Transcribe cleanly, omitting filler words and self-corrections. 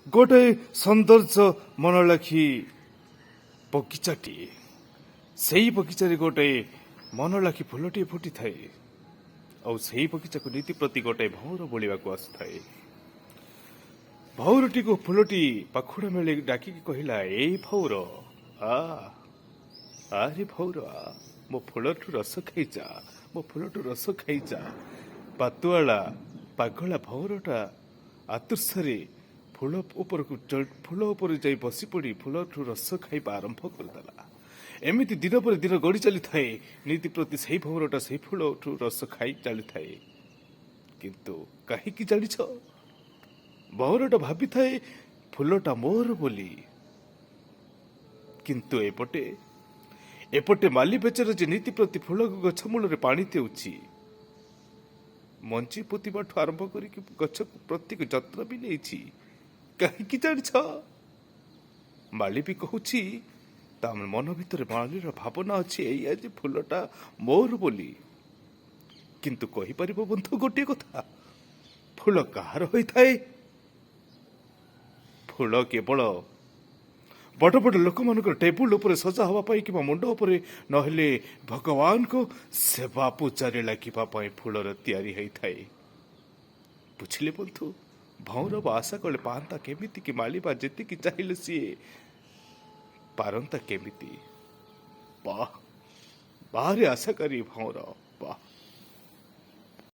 ଗୋଟେ ସୌନ୍ଦର୍ଯ୍ୟ ମନଲାଖି ବଗିଚାଟିଏ। ସେଇ ବଗିଚାରେ ଗୋଟେ ମନଲାଖି ଫୁଲଟିଏ ଫୁଟିଥାଏ ଆଉ ସେଇ ବଗିଚାକୁ ନିତି ପ୍ରତି ଗୋଟେ ଭଉଁର ବୋଳିବାକୁ ଆସୁଥାଏ। ଭଉଁରଟିକୁ ଫୁଲଟି ପାଖୁଡ଼ା ମେଳି ଡାକିକି କହିଲା, "ଏଇ ଭଉଁର, ଆ ଆରେ ଭଉଁର, ଆ, ମୋ ଫୁଲଠୁ ରସ ଖାଇଯା, ମୋ ଫୁଲଠୁ ରସ ଖାଇଯା।" ପାତୁଆଳା ପାଗଳା ଭଉଁରଟା ଆତୁର୍ଷାରେ ଫୁଲ ଉପରେ ଯାଇ ବସି ପଡ଼ି ଫୁଲଠୁ ରସ ଖାଇବା ଆରମ୍ଭ କରିଦେଲା। ଏମିତି ଦିନ ପରେ ଦିନ ଗଡ଼ି ଚାଲିଥାଏ। ନିତି ପ୍ରତି ସେଇ ଭଉଁରଟା ସେଇ ଫୁଲଠୁ ରସ ଖାଇ ଚାଲିଥାଏ। କିନ୍ତୁ କାହିଁକି ଜାଣିଛ? ଭଉଁରଟା ଭାବିଥାଏ ଫୁଲଟା ମୋର ବୋଲି। କିନ୍ତୁ ଏପଟେ ମାଲି ବେଚାର ଯେ ନିତି ପ୍ରତି ଫୁଲ ଗଛ ମୂଳରେ ପାଣି ଦେଉଛି, ମଞ୍ଜି ପୋତିବାଠୁ ଆରମ୍ଭ କରିକି ଗଛକୁ ପ୍ରତ୍ୟେକ ଯତ୍ନ ବି ନେଇଛି। କାହିଁକି ଜାଣିଛ? ମାଳି ବି କହୁଛି, ତା ମନ ଭିତରେ ମାଳିର ଭାବନା ଅଛି ଏଇଆ ଯେ ଫୁଲଟା ମୋର ବୋଲି। କିନ୍ତୁ କହିପାରିବ ବନ୍ଧୁ ଗୋଟିଏ କଥା, ଫୁଲ କାହାର ହୋଇଥାଏ? ଫୁଲ କେବଳ ବଡ଼ ବଡ଼ ଲୋକମାନଙ୍କର ଟେବୁଲ ଉପରେ ସଜା ହେବା ପାଇଁ କିମ୍ବା ମୁଣ୍ଡ ଉପରେ, ନହେଲେ ଭଗବାନଙ୍କୁ ସେବା ପୂଜାରେ ଲାଗିବା ପାଇଁ ଫୁଲର ତିଆରି ହେଇଥାଏ। ବୁଝିଲେ ବନ୍ଧୁ? ଭଉଁର ବା ଆଶା କଲେ ପାଆନ୍ତା କେମିତି କି ମାଳିବା ଯେତିକି ଚାହିଁଲେ ସିଏ ପାରନ୍ତା କେମିତି? ବାଃ, ବାହାରେ ଆଶାକାରୀ ଭଉଁର, ବାଃ।